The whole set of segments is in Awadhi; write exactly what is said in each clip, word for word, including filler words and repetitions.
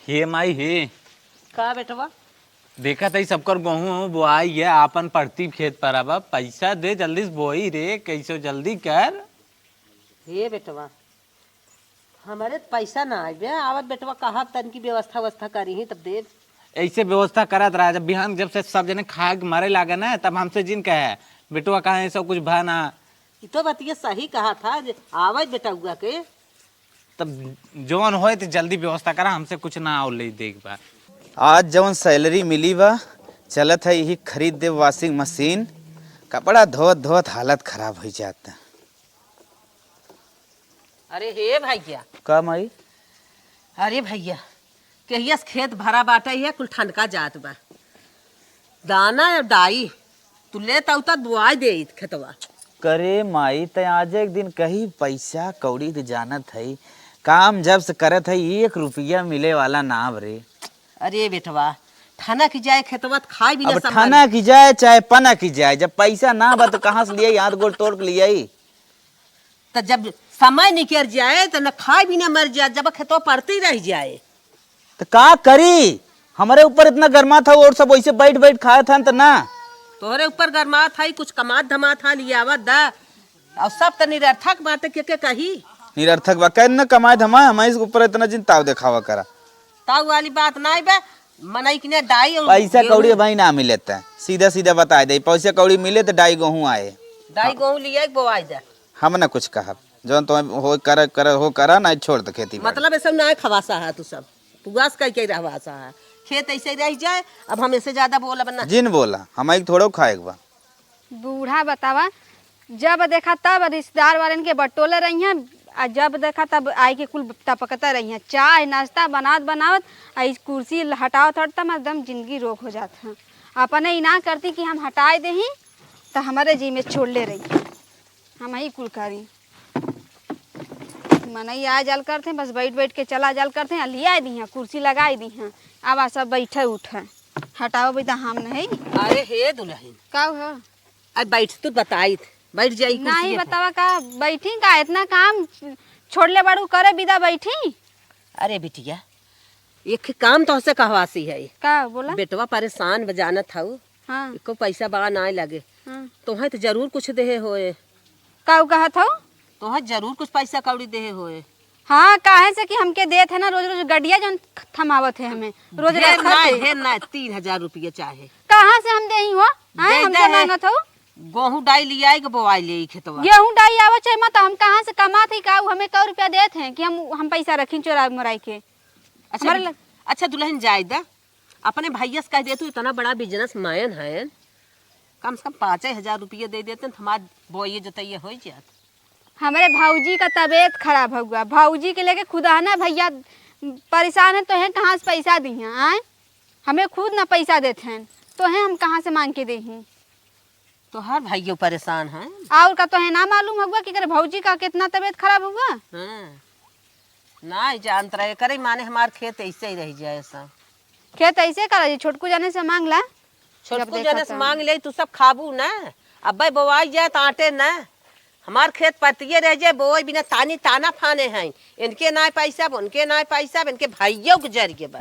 हे माई हे। का बेटवा? देखत हई सबकर गोहूँ बोआई है, आपन परती खेत पर। अब पैसा दे, जल्दी से बोई रे, कैसो जल्दी कर। हे बेटवा, हमरे त पैसा ना आइबे, आवत बेटवा कहब तन की व्यवस्था व्यवस्था करी ही तब देब। ऐसे व्यवस्था करत रहा, जब बिहान जब से सब जने खाए के मरे लागे ना, तब हमसे जिन कहे, "बेटवा कहाँ है, सब कुछ भा ना।" ई तो बतिया सही कहा था, जे आवत बेटउआ के। तब जौन होए त जल्दी व्यवस्था करा, हमसे कुछ ना और ले देख बा। आज जौन salary मिली बा, चलत है यही खरीद दे washing machine। कपड़ा धोत धोत हालत खराब हो जाता। अरे हे भैया। का माई? अरे भैया, केहियस खेत भरा बाटे है, कुल ठनका जात बा। दाना और डाई, तू ले त उतर बोआई दे इत खेतवा। करे माई, तै आज एक दिन कही पैसा कौड़ी त जानत है, काम जब से करत है, एक रुपया मिले वाला ना अब रे। अरे बेटवा, ठनक जाए खेतवा त खाए बिना अब संभाल। ठनक जाए चाहे पनक जाए, जब पैसा ना बा त कहाँ से लियाई, हाथ गोड़ तोड़ के लियाई। त जब समय निकर जाए त न खाए बिना मर जाए, जब खेतवा पड़ती रह जाए। त का करी, हमरे ऊपर इतना गरमात हौ और सब वैसे बैठ बैठ खात हन त ना। तोहरे ऊपर गरमात है, कुछ कमात धमात है, लियावत दा। और सब त निरर्थक बात है, के के कही? निरर्थक बा, कह न कमाए धमाए, हमारे ऊपर इतना जिन ताव देखावा करा। ताव वाली बात ना बे, मनई किने डाई और पैसा गेहूं। कौड़ी भाई ना मिले त सीधा सीधा बताए दे, पैसा कौड़ी मिले त डाई गोहूँ आए। डाई गोहूं लियाई बोआई दे। हम ना कुछ कहब, जौन तो हो कर, कर, हो करा, ना छोड़ दे खेती बाड़ी। मतलब ऐसे ना खवासा है तू सब, पुआस कह के रहवासा है, खेत ऐसे रह जाए। अब हम ऐसे ज्यादा बोलब ना। जिन बोला, हम एक थोड़ो खाएक बा। बूढ़ा बतावा, जब देखा तब रिश्तेदार वालन के बटोले रही हैं, आ जब देखा तब आई के कुल टपकता रही हैं। चाय नाश्ता बनावत बनावत आ ई कुर्सी हटावत हटता में एकदम जिंदगी रोक हो जात है। अपने ई ना करती कि हम हटाए देही, त हमारे जी में छोड़ ले रही, हम ही कुल करी। मनई आ जाल करते, बस बैठ बैठ के चला जाल करते, आ लियाए दी हैं, कुर्सी लगाई दी हैं, अब आ सब बैठे उठे, हटाओ भी त हम नहीं। अरे हे दुल्हन, का हो? अब बैठ, तू बताइत, बैठ जाई कुर्सी नहीं पर। बतावा का बैठी, का इतना काम छोड़ ले बाड़ू, करे बिदा बैठी। अरे बिटिया, एक काम तोहसे कहवासी है। का बोला? बेटवा परेशान बा, जानत हऊ। हाँ। एको पैसा बा ना लगे। हाँ। तोहे तो जरूर कुछ देहे होए। का उ कहत हऊ? तोहे जरूर कुछ पैसा कौड़ी देहे होए। हाँ, काहे से कि हमके देत है ना, रोज रोज गडिया जौन थमावत है हमें, रोज ढेर रखत ना, है। ढेर ना, तीन हजार रुपया चाहे। कहाँ से हम देही हो? आए, दे हमसे दे है। मांगत हऊ? गोहूँ डाई लियाई के बोआई ले खेतवा। गेहूँ डाई आवे चाहे मत, हम कहाँ से कमात ही का? उ हमें कौ रुपया देत हैं कि हम, हम पैसा रखी चोरा मोराई के? अच्छा हमारे बिट-, लग- अच्छा दुल्हन जाए दा, अपने भैया से कह दे, तू इतना बड़ा business man है, कम से कम पाँचे हजार रुपये दे देते न, हमार बोइये जोतइये हो जात। हमरे भौजी का तबीयत खराब हो गया, भौजी के लेके खुद आना भैया परेशान है, तो हैं कहाँ से पैसा दी हैं? आए, हमें खुद ना पैसा देते हैं, तो हैं हम कहाँ से मांग के देही? तोहार भाइयों परेशान हैं। और का तोहे ना मालूम होगा कि करे भौजी का कितना तबीयत खराब हुआ? हाँ। ना ही जानत रहे, करे माने हमार खेत ऐसे ही रह जाए सब। खेत ऐसे करा जी, छोटकू जाने से मांग ला। छोटकू जब देखा जाने से तो। मांग ले, तू सब खाबू ना। अब्बे बोआई जाए त आटे ना। हमार खेत पतिये रह जाए, बोए बिना तानी ताना फाने हैं। इनके ना पैसा, उनके ना पैसा, इनके भाइयों के जरिए बा।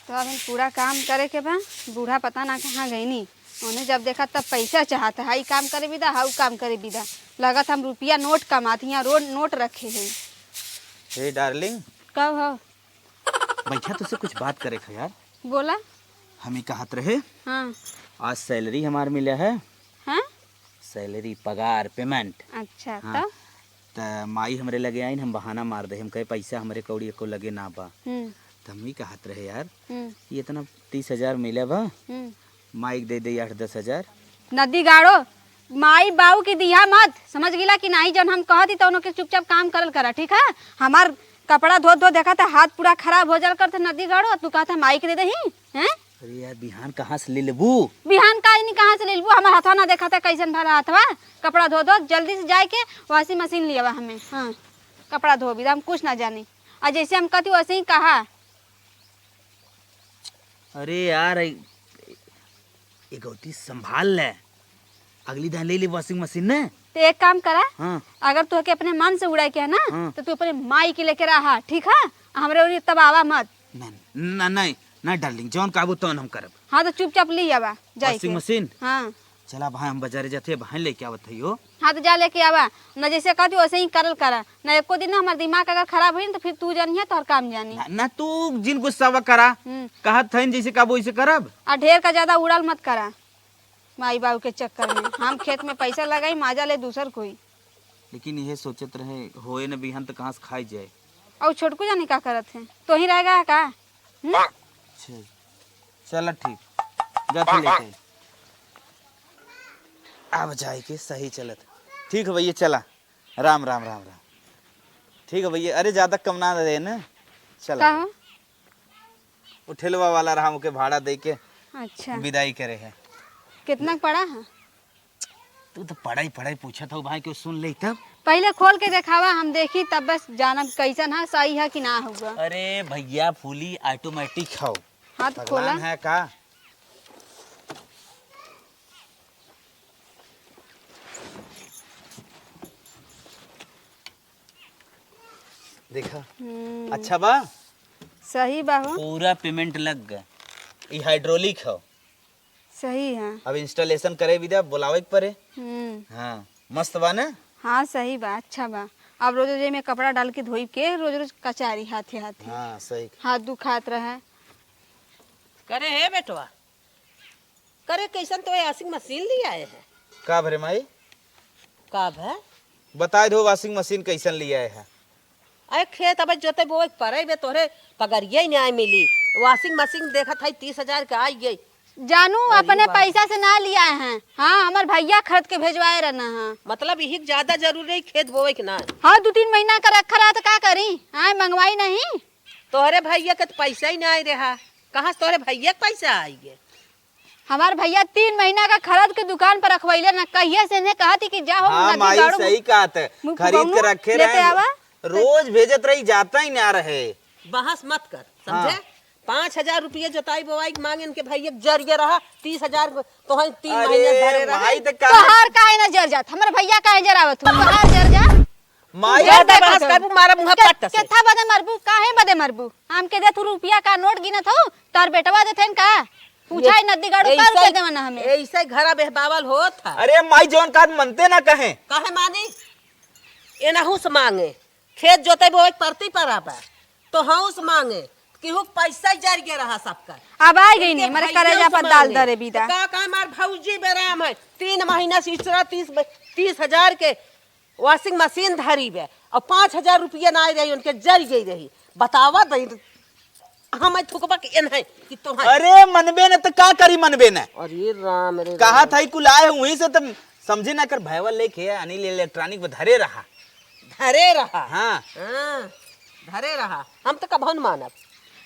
तो अभी पूरा काम करे के बा। बूढ़ा पता ना कहाँ गईनी। उन्हें जब देखा तब पैसा चाहत है, "हाई काम करे बिदा, हाउ काम करे बिदा।" लगत हम रुपया नोट कमात, यहाँ रोड नोट रखे हैं। हे डार्लिंग। कब हो? बैठा, तुझसे कुछ बात करे था यार। बोला। हम ही कहत रहे। हाँ। आज सैलरी हमार मिला है। हाँ? सैलरी, पगार, पेमेंट। अच्छा, हाँ। तब? त माई हमरे लगे आइन, हम बहाना मार दे, हम कहे, "पैसा हमरे कौड़ी एको लगे ना बा।" हम्म। त हम ही कहत रहे, "यार, हम्म। ये इतना तीस हजार मिले बा, हम्म। माई के दे दे आठ दस हजार।" नदी गाड़ो, माई बाऊ की दिया मत, समझ गिला कि नाही? जौन हम कहत ही, तौन के चुपचाप काम करल करा, ठीक है? हमार कपड़ा धो धो देखा त हाथ पूरा खराब हो जाल करते, नदी गाड़ो, तू कहत है माई के दे दही, हैं? अरे यार, बिहान कहाँ से ले लेबू? बिहान का नहीं, कहाँ से ले लेबू? हमार हथवा ना देखा था कैसन भरा हथवा। कपड़ा धो धो, जल्दी से जाए के washing machine लियावा हमें। हाँ, कपड़ा धो भी, हम कुछ ना जानी। और जैसे हम कहती वैसे ही कहा। अरे यार, ए, ए गौती संभाल ले, अगली दान ले ले washing machine ने। तो एक काम करा, हाँ। अगर तू के अपने मन से उड़ाए के है ना, हाँ। तो तू अपने माई के लेके रहा, ठीक है? हमरे ओरी तब आवा मत। ना, ना, नहीं, ना डार्लिंग, जौन कहबू तौन हम करब। हाँ, तो चुपचाप ली आवा, जाए वॉशिंग के। मशीन? हाँ। चला भाई, हम बाजारे जाते हैं, भाई लेके आवत है यो। हाँ, तो जा लेके आवा। ना जैसे कहती वैसे ही करल करा। ना एको दिन ना हमार दिमाग अगर खराब होई ना, तो फिर तू जानिए, तोहर काम जानी। ना, ना, तू जिन गुस्सा करा। हम्म। कहत है जैसे कहबू वैसे करब। आ ढेर का ज्यादा उड़ाल मत करा। माई बाबू के चक्कर में हम खेत में पैसा लगाई, माजा ले दूसर कोई। लेकिन इहे सोचत रहे, होए न बिहान त कहाँ से खाई जाए। और छोटकू जानी का करत है, तो ही रहेगा का? हम्म? अच्छा, चला ठीक, जाते लेके। अब जाए के सही चलत। ठीक है भैया, चला। राम, राम, राम, राम। ठीक है भैया, अरे ज्यादा कम ना दे ना। चला। का हो? वो ठेलवा वाला रहा, ओके भाड़ा दे के अच्छा। विदाई करे है। कितना पड़ा है? तू तो पढ़ाई, पढ़ाई पूछत हो भाई, क्यों सुन ले तब? पहले खोल के देखावा, हम देखी तब बस जानब कैसन है, सही है कि ना हुआ। अरे भैया, फूली ऑटोमेटिक हो। हाँ, तो खोला। पगलान है का? देखा। हम्म। अच्छा बा? सही बा हो। पूरा पेमेंट लग गए। ई हाइड्रोलिक हो। सही है। अब इंस्टॉलेशन करे भी दे, बुलावे के परे। हम्म। हाँ, मस्त बा ना? हाँ, सही बा, अच्छा बा। अब रोज रोज में कपड़ा डाल के धोई के रोज रोज कचारी हाथे हाथे। हाँ, सही। हाथ दुखात रहे। करे हे बेटवा, करे कैसन तो वॉशिंग मशीन ले आए है? का भरे माई? का भे? बताए दो वॉशिंग मशीन कैसन ले आए है? अरे खेत अब जोते बोए के परे बे, तोहरे पगरिया ही नहीं मिली। वॉशिंग मशीन देखत है तीस हजार के आई गई। जानू, अरे अपने बाप। पैसा से ना ले आए हैं। हाँ, हमार भैया खरीद के भेजवाए रहना है। मतलब यही ज्यादा जरूरी है खेत बोए के ना? हाँ, दो तीन महीना का रखा रहा तो का करी? हाँ, मंगवाई नहीं। तोहरे भैया के तो पैसा ही ना आए रहा, कहाँ से तोहरे भैया के पैसा आई गे? हमार भैया तीन महीना का खरीद के दुकान पर रखवैले ना, कहिए से इन्हें कहती कि जा हो हाँ नदी माई, गाड़ू सही कहत है। मुँह खरीद के फुकौनू रखे लेते रहे, आवा। रोज भेजत रही, जाता ही ना रहे। बहस मत कर, समझे? हाँ। पाँच हजार रुपये जोताई बोवाई के मांगे इनके भैया के जरिए रहा, तीस हजार को तो है तीन अरे महीने धरे रहे। माई, तो का तोहार काहे ना जर जात, हमार भैया काहे जरावत हूँ, तोहार जर जा। माई, ज्यादा बहस करबू, मारा मुँह के-, पट्ट से। केथा बदे मरबू, काहे बदे मरबू? हमके दे तू रुपया का नोट गिनत हो, तोर बेटवा देथे न का? पूछा ये ही नदी गाड़ू, ऐसे कर ही, दे देवना हमें। ऐसे ही घरा बेहबावल होत है। अरे माई, जौन का मनते ना कहे। काहे मानी? एनहू से मांगे। खेत जोते बोए परती पर आबा। तो हूँ से मांगे। केहू के पैसा ही जर गया रहा सबका। अब आ गई इनके नहीं, मेरे भैया करेजा से पर दाल मांगे। दरे तो बीदा। का, का मार भौजी बेराम है। तीन महीना से इसरा तीस ब-, तीस हजार के वॉशिंग मशीन धरी बे और पाँच हजार रुपया ना रही, उनके जर गई रही। बतावा दई, हम थुकबा के एन है कि तो है। अरे मनबे न त का करी मनबे न? अरे राम रे कहा राम। था कुल आए वहीं से तब समझे ना कर भैया लेके अनिल इलेक्ट्रॉनिक में धरे रहा। धरे रहा। हाँ। हाँ, धरे रहा। हम तो कभो न मानब।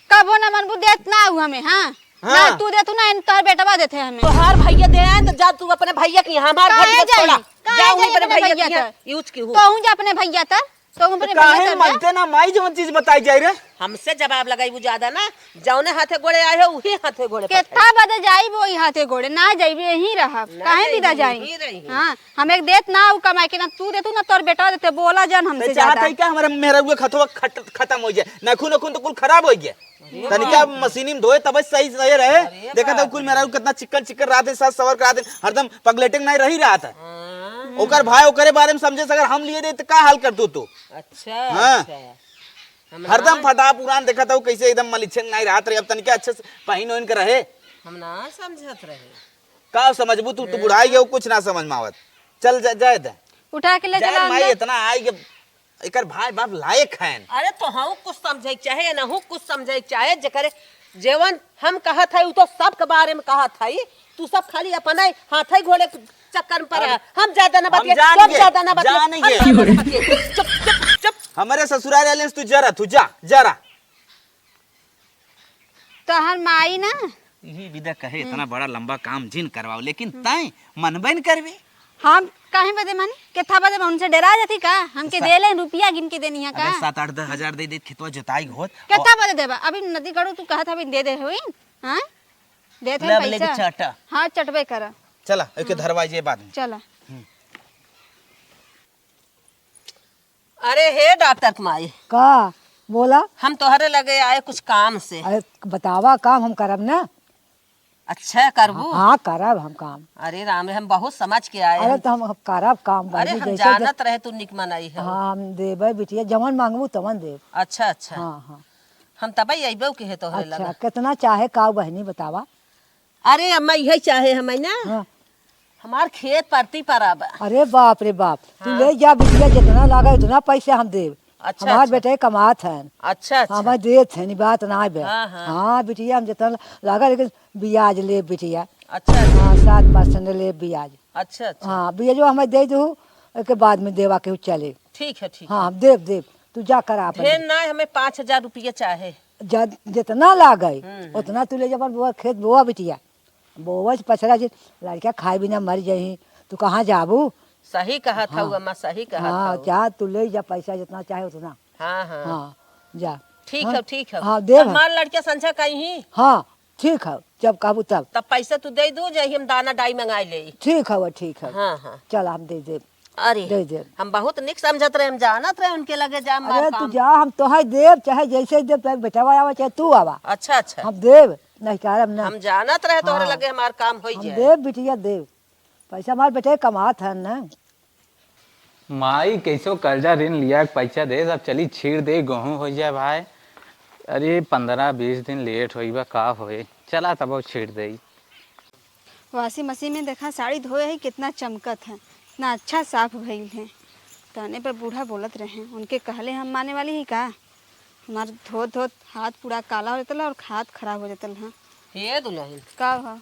कभो ना मनबू, देत ना आऊ हमें, हाँ? हाँ। ना तू देतू ना, इन तोहर बेटवा देते हमें। तोहार भैया दे आए तो जा तू अपने भैया के यहाँ, हमार घर काहे मत जाई? छोड़ा। काहे जा जाई उन्हीं अपने अपने भैया भैया के यहाँ, तर? यूज की हो। तोहूँ जा अपने भैया तर, तोहूँ अपने तो भैया काहे तर जा। मनते ना माई, जवन चीज बताई जाए रे? हमसे जवाब लगाई वो ज्यादा ना, जौने हाथे गोड़े आए हो, वही हाथे गोड़े केथा पठाई। बदे जाई वो ही हाथे गोड़े, ना जाई, यहीं रहब। ना काहे जाई, बिदा जाई? यहीं रही। हाँ, हम एक देत ना उ कमाई के, ना तू देतू, ना तोर बेटवा देते, बोला जन हमसे ते चाहत ज्यादा। है क्या हमारे मेहरारू के खतवा खट-, खत्म हो जाए? नखून नखून तो कुल खराब हो गया। अरे तनिका बाप रे। मशीनी में धोए तबे सही सही रहे। अरे देखा था बाप कुल रे। मेहरारू कितना चिकन चिकन रहत है, सास सवर रहत है, हरदम पगलेटिंग नहीं रही रहत है। हाँ। ओकर भाई ओकरे बारे में समझे से अगर हम लिए दे तो का हाल कर तू तू? अच्छा, हाँ। अच्छा। हम हरदम ना फटा पुरान देखा था कैसे एकदम मलिच्छन नहीं रहत रहे, अब तनिका अच्छे से पहिन ओहिन के रहे। हम ना समझत रहे। का समझबू तू, तू ए? बुढ़ाई गयो, कुछ ना समझ में आवत। चल जा, जाए दे। उठा के ले जाए चला माई, अंदर। इतना आई के एकर भाई बाप लायक हैं। अरे तो हूँ कुछ समझे के चाहे, ना हूँ कुछ समझे के चाहे, जेकरे जेवन हम कहत है, उ तो सबके बारे में कहत है। तू सब खाली अपने हाथे घोड़े के चक्कर में पड़ा। हम ज्यादा ना हम बतिया, जान सब गए, ज्यादा ना बतिया, जान हम गए। ज्यादा ना बतिया। चुप, चुप, चुप। हमारे ससुराल वाले से तू जरा, तू जा, जरा। तोहर माई ना। यही विदा कहे, हम्म। इतना बड़ा लंबा काम जिन करवाओ, लेकिन हम्म। तैं मनबे न करबे। हम काहे बदे मानी? केथा बदे, उनसे डरा जाती का? हमके सा-, देले रुपया गिन के देनी है अबे का? सात आठ दस हजार दे दे, खेतवा जोताई होत। केथा बदे देबा? अभी नदी गड़ू तू कहत अभी दे दे होई, हाँ? देत ले है अब लेके पैसा। चाटा। हाँ, चटबे करा। चला, एके हाँ। धरवाई जे बाद में। चला। हम्म। अरे हे डॉक्टर के माई। का? बोला। हम तोहरे लगे आए कुछ काम से। अरे बतावा, काम हम करब ना। अच्छा करबू? हाँ, करब हम काम। अरे राम रे, हम बहुत समझ के आए अरे हैं। तो हम करब काम अरे बहिनी, हम जैसे जानत दे- रहे तू निक मनई है। हाँ, हम देबे बिटिया, जवन मांगबू तवन देब। अच्छा, अच्छा। हाँ, हाँ। हम तबे अइबे के है तोहरे अच्छा, लगे। कितना चाहे का बहिनी बतावा? अरे अम्मा, इहे चाहे हमें ना। हाँ। हमार खेत परती पर अब। अरे बाप रे बाप, तू हाँ। ले जा बिटिया, जितना लागे उतना पैसा हम देब। अच्छा, हमार अच्छा। बेटे कमात हैं। अच्छा, अच्छा। हमें देत हैं, ई बात ना बे। हाँ, हाँ। हाँ बिटिया, हम जितना लागे, लेकिन ब्याज लेब बिटिया। अच्छा, अच्छा। हाँ, सात परसेंट लेब ब्याज। अच्छा, अच्छा। हाँ, ब्याजो हमें दे दू, एके बाद में देवा के चले। ठीक है, ठीक हाँ, है। हम देब, देब। तू जा कर आपन। ढेर ना, हमें पाँच हजार रुपया चाहे। जा, जितना लागे, हम्म, हम्म। उतना तू ले जा, अपन बोआ, खेत बोआ बिटिया। बोआ से पछड़ा जे लड़का खाए बिना मर जाई, तू कहाँ जाबू? सही कहत हाँ। हऊ अम्मा, सही कहत हाँ, हऊ। जा तू ले जा पैसा जितना चाहे उतना। हाँ, हाँ। हाँ, जा। ठीक हाँ? है, ठीक है। हाँ, देब हम। हमार लड़का संझा कहीं। हाँ, ठीक है, जब कहबू तब। तब पैसा तू दे दू, जही हम दाना डाई मंगाई ले। ठीक है, ठीक है। हाँ, हाँ। चल, हम दे देब। अरे, दे देब। हम बहुत निक समझत रहे, हम जानत रहे उनके लगे जा अरे, तू जा, हम तोहे देब, चाहे जैसे देब, चाहे बेटवा आवा, चाहे तू आवा। अच्छा, अच्छा। हम देब, नहीं कारब ना। हम जानत रहे तोहरे हाँ। लगे हमार काम होई हम जाए। देब, बिटिया, देब। पैसा हमार बेटे कमात है ना। माई कैसो कर्जा ऋण लिया के पैसा दे, सब चली छीड़ दे, गेहूं हो जाए भाई। अरे, पन्द्रह बीस दिन लेट होई बा, का होए? चला तब छीड़ दे। Washing machine में देखा, साड़ी धोए है, कितना चमकत है, इतना अच्छा साफ भइल है। तने पर बूढ़ा बोलत रहे, उनके कहले हम माने वाली ही का? हमार धोत धोत हाथ पूरा काला हो जाता और हाथ खराब हो जाता है। हे दुल्हन, का हो?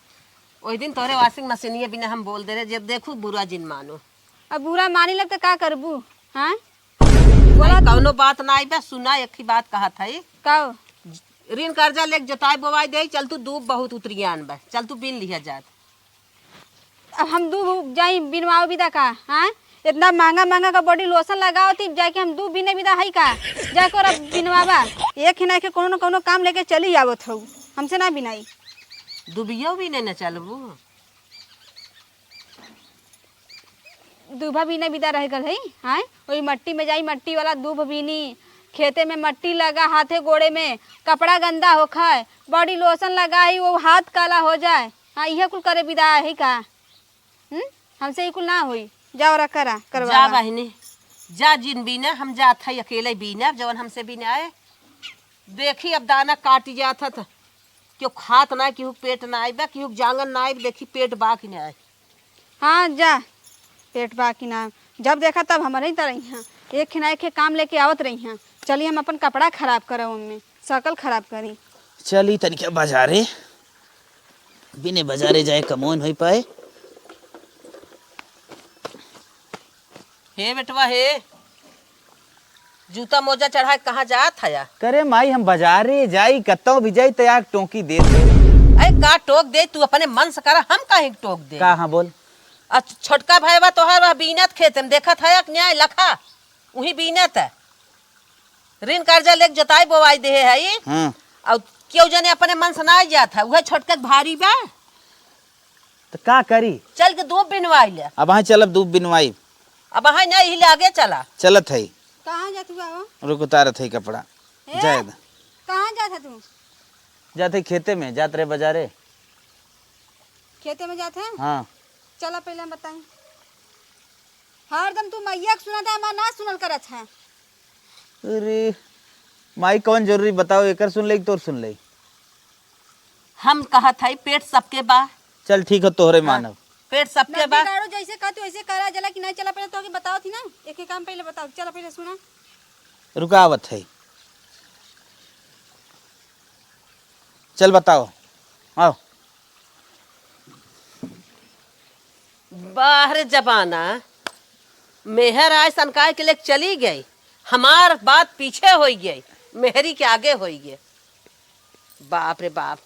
ओहि दिन तोहरे washing machine बिना हम बोल दे रहे, जब देखू बुरा जिन मानो। अब बुरा मानी लब त का करबू? हाँ? नहीं, कौनो बात ना आई बा, सुना, एक ही बात कहत है। का हो? ऋण कर्जा लेके जोताई बोवाई दे, चल तू दूब बहुत उतरियान बा, चल तू बीन लिहा जात। अब हम दूब जाई बिनवाओ बिदा का, हाँ? इतना महंगा महंगा का body lotion लगाओ थी, जाके हम दूब बीने बिदा है का? जाके और अब बिनवावा, एक ही ना एक कौनो ना कौनो काम लेके चली आवत हऊ, हमसे ना बिनाई। दुबियो बीने न चलबू? दूभा बीने बिदा रह गल है, हाँ? वही मट्टी में जाई, मट्टी वाला दूभ बीनी, खेते में मट्टी लगा हाथे गोड़े में, कपड़ा गंदा होखा है, body lotion लगाई, वो हाथ काला हो जाए। हाँ, इहे कुल करे बिदा है का? हम्म? हमसे ई कुल ना होई। जा और करा, करवा जा ला। बहिनी, जा जिन बीना, हम जात है अकेले बीना, जवन हमसे बीना आए। देखी अब दाना काटी जात है त केहू खात ना, केहू पेट ना आइबा, केहू जांगन ना आइब, देखी पेट बा कि ना आए। हाँ, जा, पेट बा कि ना, जब देखा तब हमरे ही तरह हैं, एक ना एक काम लेके आवत रही हैं। चली हम अपन कपड़ा खराब करब, उनमें शकल खराब करी। चली तनिका बाजारे, बिने बाजारे जाए कमोन होई पाए। हे बेटवा हे, जूता मोजा चढ़ा के कहाँ जात हया? करे माई, हम बाजारे जाई, कतौ भी जाई, त आग टोकी देत है। अरे का टोक दे, तू अपने मन से करा, हम काहे के टोक दे? का हाँ बोल। आ छोटका भाईवा तोहार वह बीनत खेत में देखत है कि न्याय लखा, उही बीनत है। ऋण कर्जा लेके जोताई बोवाई देहे है। हाँ। और केहू जने अपने मन से ना जात है, उहे छोटका के भारी बा। त का करी? चल के दूब बिनवाई ले। अब हाँ चलब दूब बिनवाई। अब हाँ ना, यही ले आगे चला। चलत है। कहाँ जात हुआ हो? रुक, उतारत है कपड़ा। ए? जाए द। कहाँ जात है तू? जात है खेते में, जात रहे बाजारे। खेते में जात है? हाँ। चला पहले हम बताई। हरदम तू मैया के सुनत है, हमार ना सुनल करत है। अरे माई, कौन जरूरी बताओ, एकर सुन ले कि तोर सुन ले? हम कहत हई पेट सबके बा। चल ठीक है, तोहरे हाँ। मानब। पेट सबके बा। नंदी गाड़ो जैसे कहत तू ऐसे करा, जला कि नहीं चला, पहले तोहके बताओ थी ना, एक एक काम पहले बताओ, चला पहले सुना। रुकावत है, चल बताओ, आओ। बाहर जमाना, मेहर आए सनकाय के लेके चली गई, हमार बात पीछे होई गई, मेहरी के आगे होई गई। बाप रे बाप,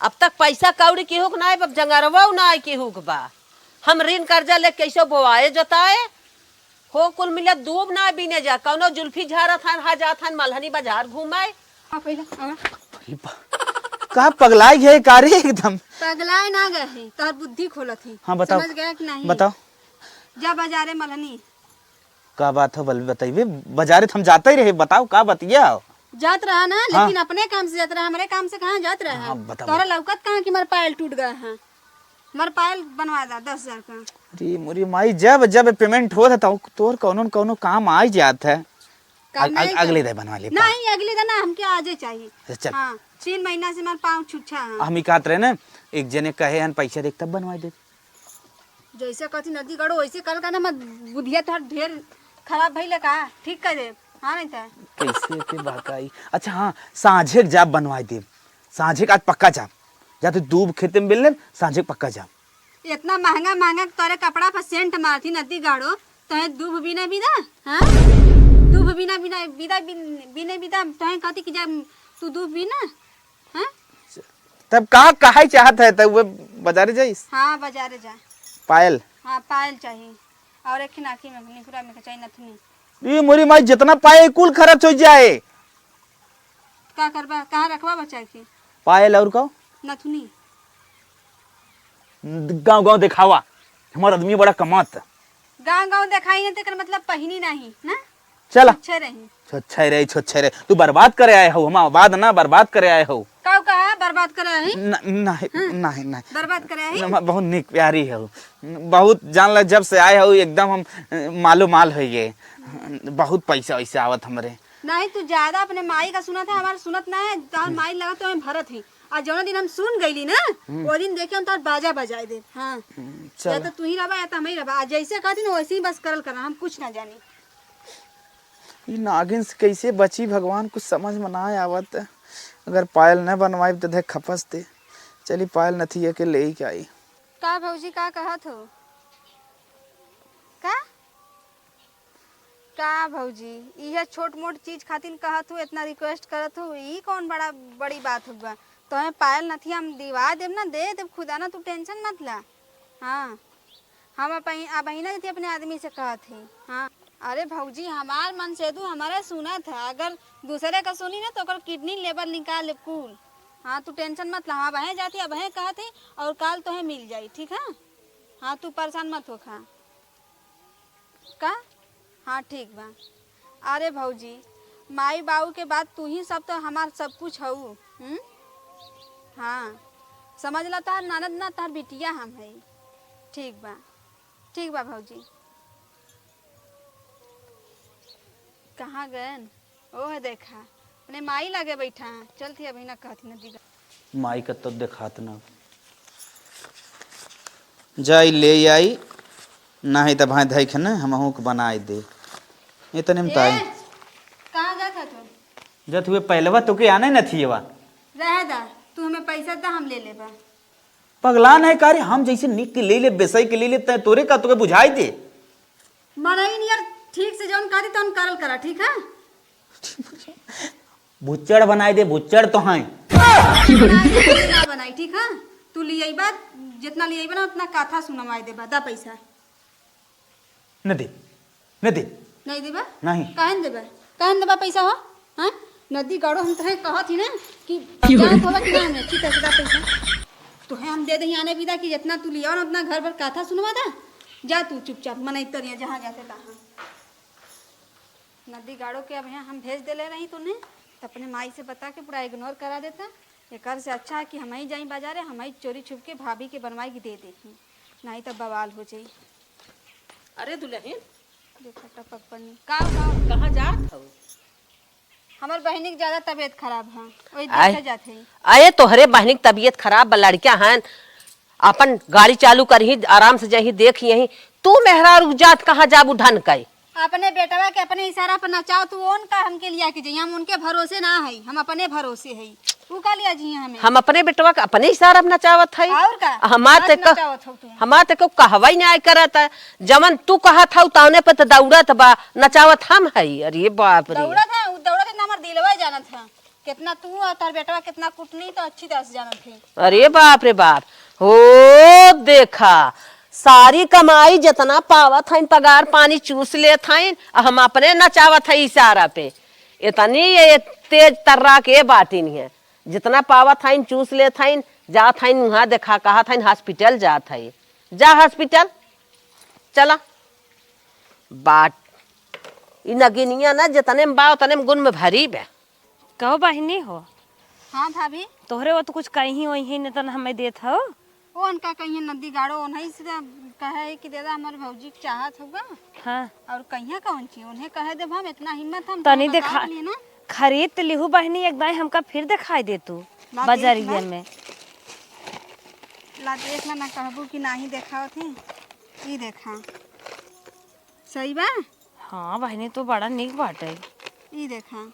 अब तक पैसा कौड़ी केहू के नाय, अब जंगरवा नाय केहू के बा। हम ऋण कर्जा लेके कैसे बोआए जोताए, हो कुल मिले दूब ना बीने जा, कौनो जुल्फी झारत हन, हा जात हन मलहनी बाजार घूमे। हाँ, पहले, हाँ। अरे बा-, का पगलाई है का रे एकदम? पगलाए ना गए हैं, तोहर बुद्धि खोलत ही। हाँ, बताओ। समझ गया कि नहीं? बताओ। जा बाजारे मलहनी। का बात हो, बल बताइबे? बाजारे तो हम जाते ही रहे, बताओ का बतिया हो? जात रहा ना, हाँ। लेकिन अपने काम से जात रहा, हमरे काम से कहाँ जात रहा? हाँ, बताओ। तोहरा लौकत कहाँ कि हमार पायल टूट गया है? हमार पायल बनवा दा दस हजार का। अरे मोरी माई, जब जब payment होत है तो तोर कौनो न कौनो काम आ ही जात है। काम अग-, अग-, नहीं अगले कर- दे बनवा ले। नहीं, अगले दिन ना, हमके आजे चाहिए। अच्छा, चल। हाँ, तीन महीना से हमार पाँव छुच्छा है। हम ही कहत रहे ना, एक जने कहे हन पैसा देख तब बनवा दे। जैसे कहती नदी गड़ो वैसे कल का ना, मत बुधिया तोहर ढेर खराब भइल का, ठीक कर दे। हाँ, नहीं तो कैसे के बहकाई। अच्छा हाँ, साँझे के जाब बनवाई देब, साँझे के आज पक्का जाब। जा तू दूब खेते में बेल लेब, साँझे के पक्का जाब। इतना महंगा महंगा तोरे कपड़ा पर सेंट मारती नदी गाड़ो, तोहे दूब बिना बिदा, हाँ? दूब बिना बिना बिदा बिन- बिने बिदा तोहे कहती कि जा तू दूब बिना, हाँ? तब का कहाई चाहत है, तब वो बाजारे जाइस? हाँ, बाजारे जा। पायल? हाँ, पायल चाहिए। और एक नाकी में, निखुरा में के चाहिए नथनी। ई मोरी माई, जितना पाए कुल खर्च हो जाए। का करबा, कहाँ रखबा बचा के? पायल और का? नथुनी। गाँव गाँव देखावा, हमार आदमी बड़ा कमात। गाँव गाँव देखाई ना, तेकर मतलब पहिनी नहीं ना। चला। अच्छे रही। छोच्छे रही, छोच्छे रही। तू बर्बाद करे आए हो, हम आबाद ना, बर्बाद करे आए हो। का कहा बर्बाद करे आए? न-, नहीं, हाँ। नहीं, नहीं। बर्बाद करे आए? न, बहुत निक प्यारी हो। बहुत जान ला, जब से आए हो एकदम हम, अ, मालो माल हो गए। बहुत पैसा वैसा आवत हमरे। नहीं, तू ज्यादा अपने माई का सुनत है, हमार सुनत ना है। तोहर माई लगा तो हमें भरत है। आ जौना दिन हम सुन गईली ना, हम्म। वो दिन देखे हम तोहर बाजा बजाए दे। हाँ। हम्म, या चल। तो तू ही रहबा या तो हम ही रहबा। आ जैसे कहती ना वैसे ही बस करल करा, हम कुछ ना जानी। ई नागिन से कैसे बची भगवान, कुछ समझ में ना आवत। अगर पायल न बनवाइब त देख खपस दे। चली पायल नथिया के ले के आई। का भौजी, का कहत हो? का? का भौजी, इहे छोट मोट चीज खातिर कहत हो, इतना request करत हो, ई कौन बड़ा बड़ी बात हुआ? तोहे पायल नथिया हम दिवा देब ना, दे देब खुदा ना, तू tension मत ला। हाँ। हम अपही-, अबही ना जती अपने आदमी से कहत ही। हाँ। अरे भौजी, हमार मन से तू हमारे सुनत है, अगर दूसरे का सुनी ना तो ओकर kidney liver निकाल लेब कुल। हाँ, तू tension मत ला, हम अबहे जाती, अबहे कहत ही और काल तोहे मिल जाई, ठीक है? हाँ, तू परेशान मत होखा। का? हाँ, ठीक बा। अरे भौजी, माई बाबू के बाद तू ही सब तो हमार सब कुछ हऊ, हम्म? हाँ, समझ ला, तोहार ननद ना, तोहार बिटिया हम हई। ठीक बा, ठीक बा भौजी। कहाँ गएन? ओह देखा, अपने माई लगे बैठा हैं। चलती अबही ना कहती ना दिगा। माई का तो देखात ना। जाई ले आई, नाही त भाई धई खने हमहू के बनाई दे। इतने में ताई। ए, कहाँ जात है तू? जत हुए पहलवा तो के आने न थिएवा। रह दा, तू हमें पैसा दा, हम ले लेबा। पगला नहीं का रे, हम जैसे निक के ले ले, बेसई के ले ले, तै तोरे का तोके बुझाई दे। मनई नियर ठीक से जौन करी तौन करल करा, ठीक है? भुच्चड़ बनाई दे, भुच्चड़ तो हैं। बनाई दे, ना बनाई, ठीक है? तू लियाइबा, जितना लियाइबा ना, उतना काथा सुनवाई देबा, दा पैसा। न दे, न दे। नहीं देबा? नहीं। काहे न देबा? काहे न देबा पैसा हो? हाँ? नदी गाड़ो हम तोहे कहत ही ना कि जानत होबा कि ना हमें, अच्छी तरह से दा पैसा। तोहे हम दे दही आने विदा कि जितना तू लिया ना उतना घर भर काथा सुनवा दा। जा तू चुपचाप मनई तरिया जहाँ जाते तहाँ। नदी गाड़ो के अब यहाँ हम भेज देले रही तूने, तो अपने माई से बता के पूरा ignore करा देता। एकर से अच्छा है कि हम ही जाई बाजारे, हम ही चोरी छुप के भाभी के बनवाई के दे दे, नहीं तो बवाल हो जाई। अरे दुल्हन, देखो टपक पन्नी। का, का? कहाँ जात हऊ? हमार बहिनी के ज्यादा तबीयत खराब है, वही आय। देखे जात है। अरे तोहरे बहिनी के तबीयत खराब बा, लड़कियां हैं, अपन गाड़ी चालू करही, आराम से जही, देख यही। तू मेहरारू जात कहाँ जाबू ढन के? अपने बेटवा के अपने इशारा पर नचाओ, तू उनका हमके लिया के जाइए, हम उनके भरोसे ना है, हम अपने भरोसे है। ऊ का लिया जी हमें? हम अपने बेटवा के अपने इशारा पर नचावत है। और का? हमार बस ते कह-, नचावत हो तू। हमार ते को कहवा ही नहीं करत है। जवन तू कहत हऊ, तवने पे तो दौड़त बा, नचावत हम हई। अरे बाप रे। दौड़त है, उ दौड़त है, हमार दिलवा जानत है। कितना तू और तार बेटवा कितना कुटनी तो अच्छी तरह से जानत है। अरे बाप रे बाप। हो देखा, सारी कमाई जितना पावत हईन, पगार पानी चूस लेत हईन, आ हम अपने नचावत है इशारा पे। इतनी ये तेज तर्रा के बाटिन है, जितना पावत हईन चूस लेत हईन, जात हईन उहाँ देखा, कहत हईन hospital जात है। जा hospital, चला। बाट, ई नगिनिया ना जितने में बा, उतने में गुन में भरी बे। कहो बहिनी हो। हाँ भाभी। तोहरे वो तो कुछ कहीं वहीं न तन हमें देत हो। ओ उनका कहीं नदी गाड़ो, उन्हीं से कहे कि दे दा, हमारे भौजी के चाहत होगा। हाँ। और कहिया कौन चीज उन्हें कहे देब हम, इतना हिम्मत हम तनी तोहरे देखा, बतावल ही ना। खरीद त लिहू बहिनी, एक दाई हमका फिर दिखाई दे तू ला देख बजरिया ना। में। ला देख ना, ना कहबू कि नाही देखावत ही। ई देखा, सही बा? हाँ बहिनी, तो बड़ा निक बाटे। ई देखा,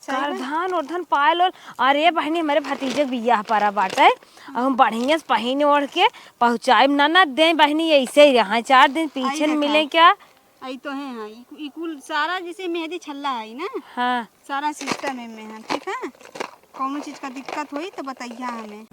सही बा? करधन उरधन पायल ओल। अरे बहिनी, हमरे भतीजे के बियाह परा बाटे, अब हम बढ़िया से पहिन ओढ़ के पहुँचाइब। ननद दे बहिनी, ऐसे ही रहा, चार दिन पीछे आई न देखा। मिले क्या? आई तो है, हाँ, ई कु-, ई कुल सारा जैसे मेहंदी छल्ला है ना। हाँ। सारा सिस्टम एमे है, ठीक है। कौनो चीज का दिक्कत होई तो बतैया हमें।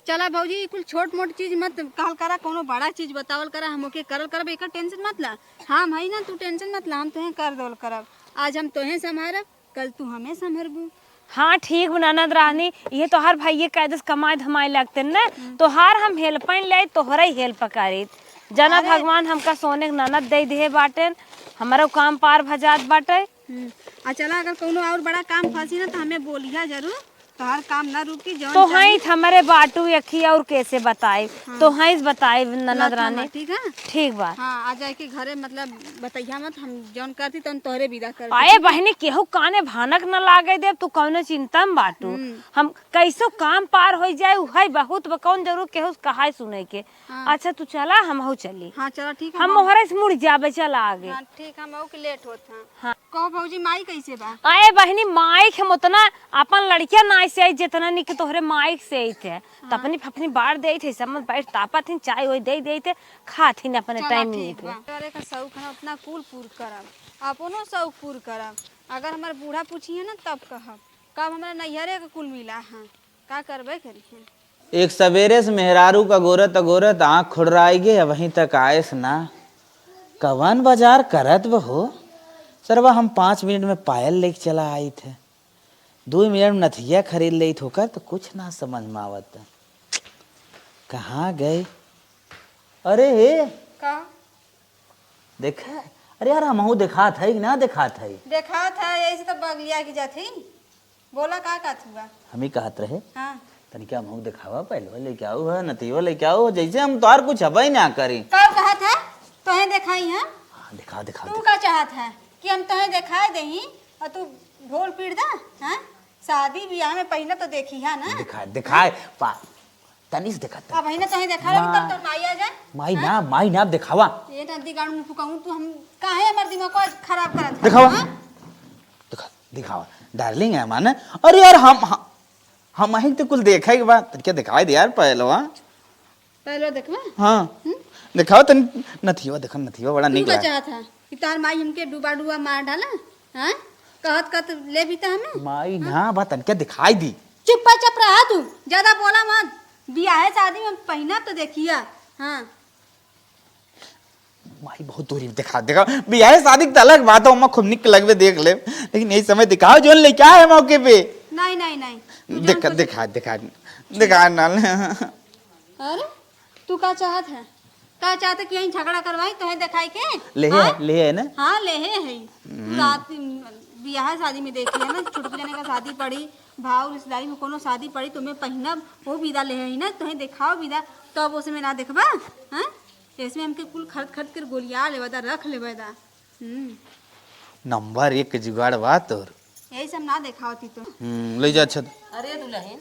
चला भौजी, ई कुल छोट मोट चीज मत कहल करा, कौनो बड़ा चीज बतावल करा, हम ओके करल करब, एकर टेंशन मत ला। हम हई ना, तू टेंशन मत ला, हम तोहे कर देवल करब। आज हम तोहे संभारब, कल तू हमें संभरबू। हाँ, ठीक बा ननद रानी, ये तोहार भाई ये कायदे से कमाए धमाए लगते न, हम्म। तोहार हम हेल्प ले, तोहरा ही हेल्प करीत। जना अरे। भगवान हमका सोने के ननद दे दिहे बाटेन, हमारा काम पार भजात बाटे। हम्म। आ चला, अगर कौनो और बड़ा काम फंसी ना, तो हमें बोलिया जरूर। तोहार काम ना रुकी, जौन तो चाहिए। हई हमरे बाटू यखी, और कैसे बताई? हाँ। तो हई बताई ननद लौट रानी। हमार, ठीक है? ठीक बा। हाँ, आ जाए के घरे, मतलब, बतैया मत, हम जौन करती, तौन तोहरे विदा कर आए देती। बहिनी, केहू काने भानक न लागे देब, तू कौनो चिंता में बाटू। हम्म। हम कैसो काम पार हो जाए, उहई बहुत बा, कौन जरूर केहू कहाई सुने के। हाँ। अच्छा, तू चला, हमहू चली। हाँ, चला, ठीक है, हम हम मोहरे से मुड़ जाबे, चला आगे। हाँ, ठीक है, हमहू के लेट होत है। हाँ। कहो भौजी, माई कैसे बा? अरे बहिनी, माई के हम उतना अपन लड़किया नाई से आई, जितना निक तोहरे माई से आई थे। हाँ। तपनी फपनी बाढ़ दे थे, सब में बैठ तापत थी, चाय ओय दे दे थे, खात थी अपने चला, टाइम ठीक पे। बा। करे का शौक है, उतना कुल पूर करब, अपनो शौक पूर करब। अगर हमार बूढ़ा पूछी है ना, तब कहब, कब हमरा नैहरे के कुल मिला है, का करबे करी है। एक सबेरे से मेहरारू का गोरत गोरत आँख खुड़राई गे, अबहीं तक आएस ना। कवन बाजार करत बा हो? सरवा हम पाँच मिनट में पायल लेके चला आई थे, दो मिनट में नथिया खरीद लेत होकर, तो कुछ ना समझ में आवत। कहाँ गए? अरे हे, का? देखा, अरे यार, हमहू देखात है कि ना देखात है? देखात है, यही से तो बगलिया की जात ही। बोला, का कहत हुआ? हम ही कहत रहे, हाँ। तनिका हमहू देखावा, पहलवा लेके आओ है, नतियो लेके आओ, जैसे हम तोहार कुछ हबे ना करी। का कहत है? तोहे देखाई है? हाँ, दिखा, दिखा, तू दिखा। का चाहत है कि हम तोहे देखाए देही और तू ढोल पीट दा? हाँ, शादी ब्याह में पहिना तो देखी है ना? दिखा, दिखाए, पा, तनी से देखा, तनी। अब ही ना तोहे देखा लो, माँ, तब तो माई आ जाए। माई हाँ? ना, माई ना, अब देखावा। ये नदी गाड़ू में फुकाऊं, तू हम काहे हमार दिमाग को खराब करत है? देखावा। हाँ? दिखा, दिखावा। डार्लिंग है माने। अरे यार, हम, हम, हम अहिक तो कुल देखा ही बा। तनिका दिखाई दे यार, पहलवा। पहलवा देखवा? हाँ। हम्म? दिखावा तनी, नथिया देखा, नथिया बड़ा तू नीक का लागे। चाहत है? कि तोहार माई हमके डुबा डुबा मार डाला, हाँ? कहत कहत ले भी त हमें, माई हाँ? ना बा, तनिका दिखाई दी। चुप्पा चप रहा तू, ज्यादा बोला मत। बियाहे शादी में पहिना तो देखिया, हाँ। माई बहुत दूरी में दिखा, देखा, बियाहे शादी के अलग बात है, ओमा खूब निक लगबे देख ले, लेकिन यही समय दिखाओ जोन लेके आए मौके पे। नहीं, नहीं, नहीं, तू देख, जान दिखा, दिखा, दिखा ना। अरे, तू का चाहत है? का चाहत है कि यहीं झगड़ा करवाई, तोहे देखाई के? लेहे हाँ? है, लेहे है ना? हाँ, लेहे है। हम्म। रात, बियाह शादी में देखी है ना, छोटकी जने का शादी पड़ी, भाव रिश्तेदारी में कोनो शादी पड़ी, तुम्हें पहिनब, वो विदा लेहे है ना, तोहे देखाओ विदा, तब उसमें ना देखबा, हाँ? इसमें हमके कुल खरीद खरीद के गोलिया लेवे दा, रख लेवे दा। हम्म। नंबर एक के जुगाड़ बा तोर। यही सब ना देखावती तो। हम्म, ले जा, अच्छा। अरे दुल्हन,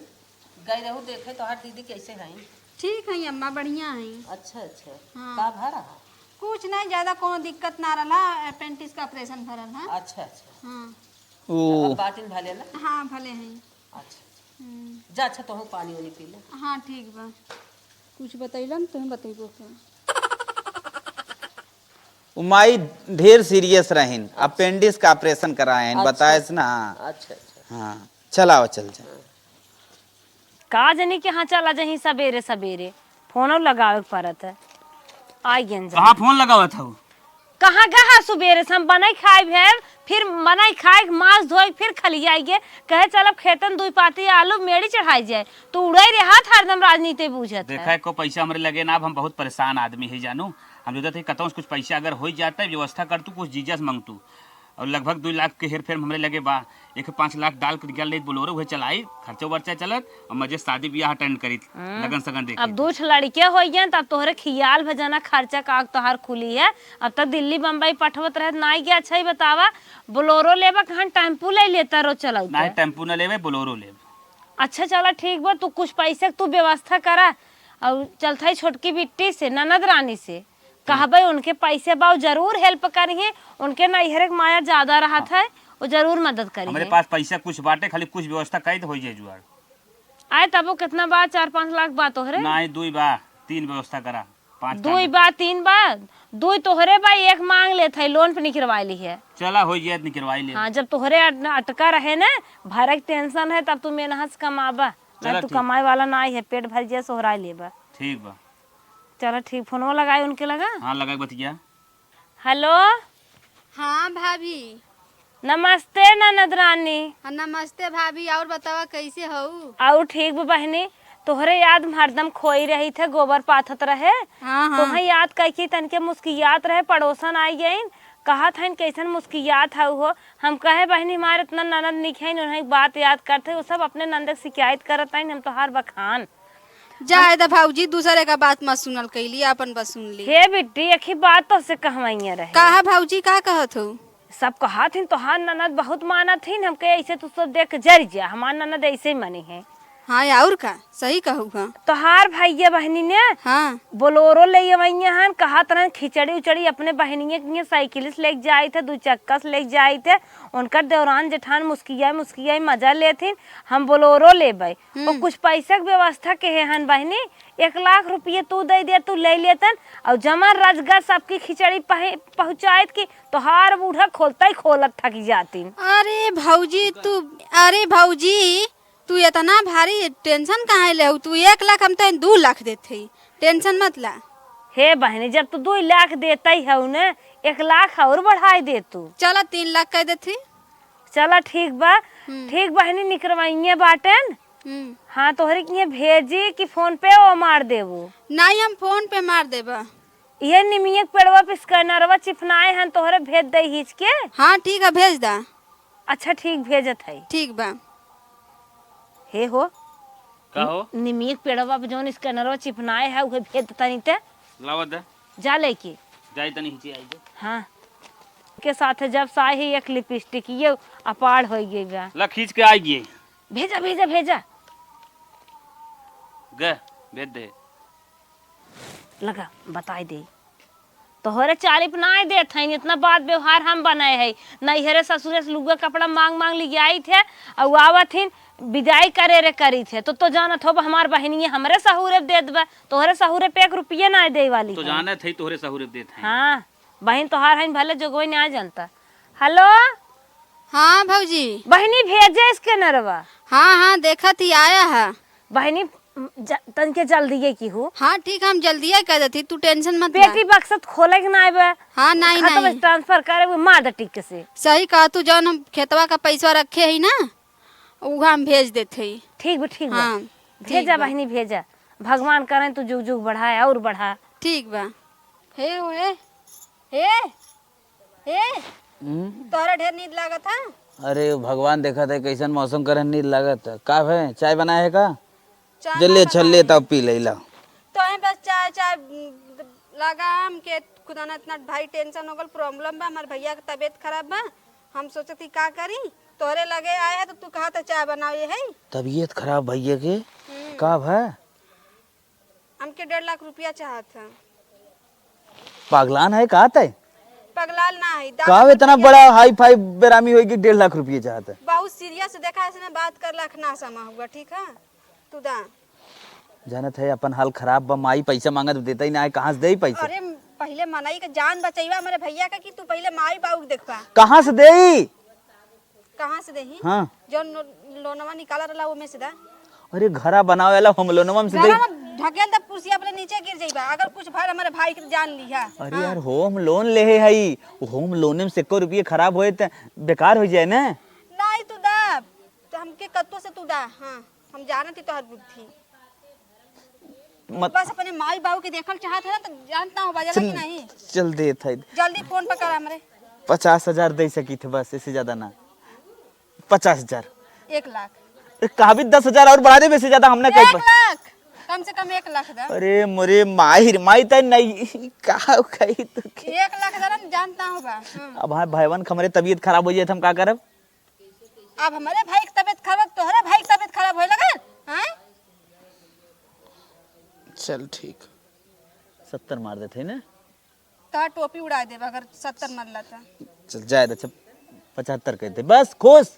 गई रहू देखे तोहार दीदी कैसे हईं? ठीक हईं अम्मा, बढ़िया हईं। अच्छा, अच्छा। हाँ। का भा रहा? कुछ नहीं, ज्यादा कोनो दिक्कत ना रहा, अपेंडिक्स का ऑपरेशन भरल है। अच्छा, अच्छा। हाँ। ओ। अब बाटिन भले ना? हाँ, भले हईं। अच्छा, अच्छा। हम्म। जा, अच्छा, तोहू पानी वानी पी ले। हाँ, ठीक बा। कुछ बतैलन, तुम बतैबो का? उ माई ढेर सीरियस रहिन, अपेंडिक्स का ऑपरेशन कराए हैं, अच्छा। बताएस ना, हाँ। अच्छा, अच्छा। हाँ, चल आवा, चल जा। का जनी के हाँ चला जहीं सबेरे सबेरे, फोनो लगावे के पड़त है। आ गयन जा। कहाँ फोन लगावत हऊ? कहाँ गहा सुबेरे से हम बनाई खाए भेल, फिर बनाई खाए के मांस धोए, फिर खलियाई गे, कहे चलब खेतन दुई पाती आलू मेड़ी चढ़ाई जाए, तो उड़ाई रहा था हरदम राजनीति बूझत है। देखा, एको पैसा हमरे लगे ना, अब हम बहुत परेशान आदमी है जानू। हम सोचत है कतौ से कुछ पैसा अगर हो जाता है, व्यवस्था कर तू, कुछ जीजा से मांग तू। और लगभग दुई लाख के हेरफेर में हमरे लगे बा। एक पाँच लाख डाल के निकाल लेत बोलोरो, उहे चलाई, खर्चा वर्चा चलत, और मजे शादी ब्याह अटेंड करीत, हम्म। लगन सगन देखी। अब दू ठो लड़के होइ गए, तब तोहरे खियाल भजना खर्चा का तोहार खुली है। अब तक दिल्ली बम्बई पठवत रहत नाई के। अच्छा ही बतावा, बोलोरो लेबा, कहाँ टेम्पू ले लेता रोज चलौता? नहीं, टेम्पू न लेबे, बोलोरो लेबे। अच्छा चला ठीक बा, तू कुछ पैसे के तू व्यवस्था करा, और चलत है छोटकी बिट्टी से, ननद रानी से, कहबे उनके पैसे बा, उ जरूर हेल्प करिहे। उनके नैहरे के माया ज्यादा रहत है, वो जरूर मदद करिहे। हमरे पास पैसा कुछ बाटे, खाली कुछ व्यवस्था करी तो हो जाए जुगाड़। आए तबो कितना बा? चार पाँच लाख बा तोहरे? नहीं, दुई बा, तीन व्यवस्था करा। पाँच दुई बा, तीन बा, दुई तोहरे बा, एक मांग लेत है, लोन पे निकरवाई ली है। चला, हो जाए, निकरवाई ले। हाँ, जब तोहरे अट-, अटका रहे ना, भरे के टेंशन है, तब तू मेहनत से कमाबा। चला, नहीं, तू ठीक। कमाए वाला ना आई है, पेट भर जाए, सोहराई लेबा। ठीक बा। चला, ठीक, फोनवा लगाई उनके लगा। हाँ, लगाई, बतिया। हेलो। हाँ भाभी। नमस्ते ननद रानी। हाँ, नमस्ते भाभी, और बतावा कैसे हऊ? और ठीक बा बहिनी, तोहरे याद में हरदम खोई रही थे, गोबर पाथत रहे। हाँ, हाँ। तोहे याद कइके तनके मुस्कियात रहे, पड़ोसन आई गइन, कहत हइन कैसन मुस्कियात हऊ हो। हम कहे बहिनी हमारे इतना ननद निक हइन, उन्हें बात याद करते, वो सब अपने ननद के शिकायत करत हइन, हम तोहार बखान। जाए द भौजी, दूसरे का बात मत सुनल कैली, आपन बस सुन ली। हे बिट्टी, एक ही बात तोहसे कहवइया रहे। कहा भौजी, का कहत हो? सब कहत हिन, "तोहार ननद बहुत मानत हिन, हमके ऐसे तू सब देख के जर जा, हमार ननद ऐसे ही मनी है।" हाँ, और का, सही कहू, हाँ। तोहार भैया बहनी ने हाँ। बोलोरो ले अवइया हन, कहत रहन, "खिचड़ी उचड़ी अपने बहनिया के साइकिल से लेके जाइत है, दू चक्का से लेके जाइत है।" उनकर देवरान जेठान मुस्कियाई मुस्कियाई मजा लेथिन, "हम बोलोरो लेबै।" हम्म। और कुछ पैसा के व्यवस्था केहे हन बहिनी, एक लाख रुपये तू दे दे, तू ले लेतन, और जमा रजगा सबकी खिचड़ी पहे-, पहुँचाइत की तोहार बूढ़ा खोलता ही खोलत थकी जातिन। अरे भौजी तू, अरे भौजी तू इतना भारी टेंशन काहे ले हऊ? तू एक लाख, हम तो दू लाख देत हई, टेंशन मत ला। हे बहिनी, जब तू दू लाख देते हऊ न, एक लाख और बढ़ाई दे तू। चला तीन लाख कह देत हई। चला ठीक बा, हम्म। ठीक बहिनी, निकरवाइए बाटेन। हम्म। हाँ, तोहरे के भेजी कि फोन पे वो मार देबू? नहीं, हम फोन पे मार देबा। ये निमिया के पेड़वा पे स्कैनरवा चिपनाए हन, तोहरे भेज दे हिच के। हाँ, ठीक है, भेज दा। अच्छा, ठीक, भेजत है। ठीक बा। हे हो, का हो? निमिया के पेड़वा पे जौन स्कैनरवा चिपनाए है, उहे भेज देता नहीं ते। लावा दे। जा लेके। जाई तनी हिचे आई दे। हाँ। के साथ जब साई है एक लिपस्टिक, ये अपार हो गई बा। ला खींच के आई गई। भेजा, भेजा, भेजा। गे, भेज दे। लगा, बताई दे। तोहरे चालिप नाय देत हईन, इतना बात व्यवहार हम बनाए है। नैहरे ससुरे से लुगा कपड़ा मांग मांग लियाई थे, और आवत हिन, विदाई करे रे करी थे। तो, तो जानत हो, हमार बहिनिया हमरे सहुरे देत बा, तोहरे सहुरे पे एक रुपये नाय दे वाली तो है। जानत है, तोहरे सहुरे देत है। हाँ, बहिन तोहार हईन, भले जोगवे नाय जानता। हेलो। हाँ भौजी। बहिनी भेजे स्कैनरवा। हाँ, हाँ, देखत ही आया है। बहिनी, ज-, तनके जल्दिये की हो। हाँ, ठीक, हम जल्दिये कह देती, तू टेंशन मत ले। पेटी बक्सत खोले के नाय बा। हाँ, नाई, खाता नाई। बस ट्रांसफर करे, वो मार दे टिक से। सही कहा तू, जौन हम खेतवा का पैसा रखे ही ना, उहा हम भेज देत हई। ठीक बा, ठीक बा। हाँ, ठीक भेजा बा। बहिनी, भेजा। भगवान करें तू जुग जुग बढ़ाए और बढ़ा। ठीक बा। हे, ओ, हे, हे। ए, हम्म? तोहरा ढेर नींद लागत है? अरे भगवान देखत है कैसन मौसम करन नींद लागत है। का भे, चाय बनाए है का? चाय जल्दी ना छल्ले बनाए। तब पी लेला। तो हम बस चाय, चाय, उम, लगा हमके खुदा ना इतना भारी टेंशन हो गल, प्रॉब्लम बा, हमार भैया के तबीयत खराब बा। हम सोचत ही का करी, तोहरे लगे आए है तो तू कहा था चाय बनावे है। तबीयत खराब भैया के? हम्म। का भा? हमके डेढ़ लाख रुपया चाहत है। पागलान है का तै? पगलाल ना है, दादा का हमार इतना भैया बड़ा हाई फाई बेरामी होई कि डेढ़ लाख रुपये चाहत है? बहुत सीरियस देखा, ऐसे ना बात कर लाख ना समा हुआ, ठीक है? तू दा। जानत है अपन हाल खराब बा, माई पैसा मांगत देता ही ना है, कहाँ से देई पैसा? अरे पहले मनई के जान बचैबा हमारे भैया का कि तू पहले माई बाबू के देखबा। कहाँ से देई? कहाँ से देही? हाँ। जौन लो-, लोनवा निकाला रहला, ओमे से दा। अरे, घरा बनावे वाला होम लोनवा में से घरा देई। में ढकेल दे, कुर्सी अपने नीचे गिर जाइबा। अगर कुछ भर हमारे भाई के जान लिहा। अरे हाँ। यार, होम लोन लेहे हई, होम लोन में से एको रुपये खराब होए त बेकार हो जाए ना। नहीं, तू दा, तो हमके कत्तो से तू दा। हाँ, हम जानत ही तोहर बुद्धि। मत बस अपने माई बाबू के देखल चाहत है ना, तो जानत ना हो, बजला चल, कि नहीं? चल देत है। जल्दी फोन पर करा हमरे। पचास हजार दे सकी थे बस, इससे ज्यादा ना। पचास हजार। एक लाख। ए, कहा भी दस हजार और बढ़ा दे, इससे ज्यादा हम ना कह एक पा- लाख, कम से कम एक लाख दा। अरे मोरे माहिर, माई तय नहीं, का कही तो के? एक लाख दा ना, जानता होगा। हम्म। अब हाँ, भाईवन के हमरे तबीयत खराब हो जाए तो हम का करब? अब हमरे भाई की तबीयत खराब, तोहरे भाई की तबीयत खराब होए लगल, हाँ? चल ठीक। सत्तर मार देते हैं ना? तोहार टोपी उड़ा देब अगर सत्तर मरला त। चल जाए दे, चल पचहत्तर कह दे, बस खुश।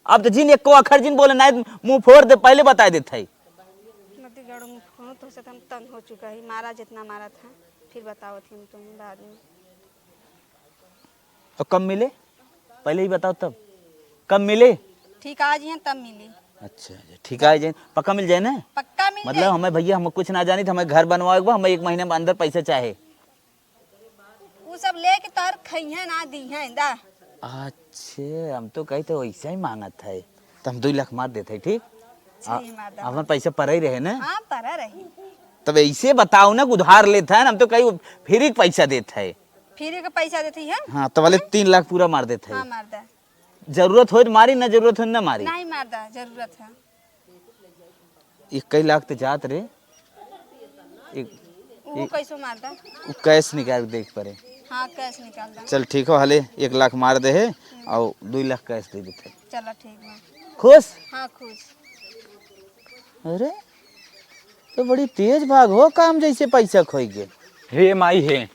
अब तो जिन एको अखर जिन बोले ना, मुंह फोड़ दे, पहले बता देत है। मत गड़ो मुंह फोड़, तो से हम तंग हो चुका है, मारा जितना मारा था, फिर बताओ थी तुम बाद में। और कब मिले, पहले ही बताओ तब। कब मिले? ठीक आ जाइए तब मिली। अच्छा, अच्छा, ठीक आ जाए, पक्का मिल जाए ना? पक्का मिल मतलब जाए। हमें भैया, हम कुछ ना जानी, तो हमें घर बनवाए के बा, हमें एक महीने में अंदर पैसा चाहे। उ सब लेके तोहर खइहे ना दीहे दा। अच्छे, हम तो कही थे वैसे ही मांगत है, तो हम दो लाख मार देते हैं, ठीक? सही आ, मार दा। अपन पैसा पड़ा ही रहे ना? हाँ, पड़ा रही। तब ऐसे बताओ ना, उधार लेत है ना, हम तो कही फ्री के पैसा देत है। फ्री के पैसा देती है? हाँ, तो वाले तीन लाख पूरा मार देत है। हाँ, मार दा। जरूरत होए तो मारी, ना जरूरत होए तो ना मारी। नहीं मार दा, जरूरत है। इक्कीस लाख तो जात रे। एक, वो एक, कैसो मार दा? वो कैश निकाल के देख पड़े। हाँ, कैश निकाल दा। चल ठीक हो, हले एक लाख मार दे है और दो लाख कैश दे देते। चला ठीक बा। खुश? हाँ, खुश। अरे, तो बड़ी तेज भाग हो, काम जैसे पैसा खोई गए। हे माई हे।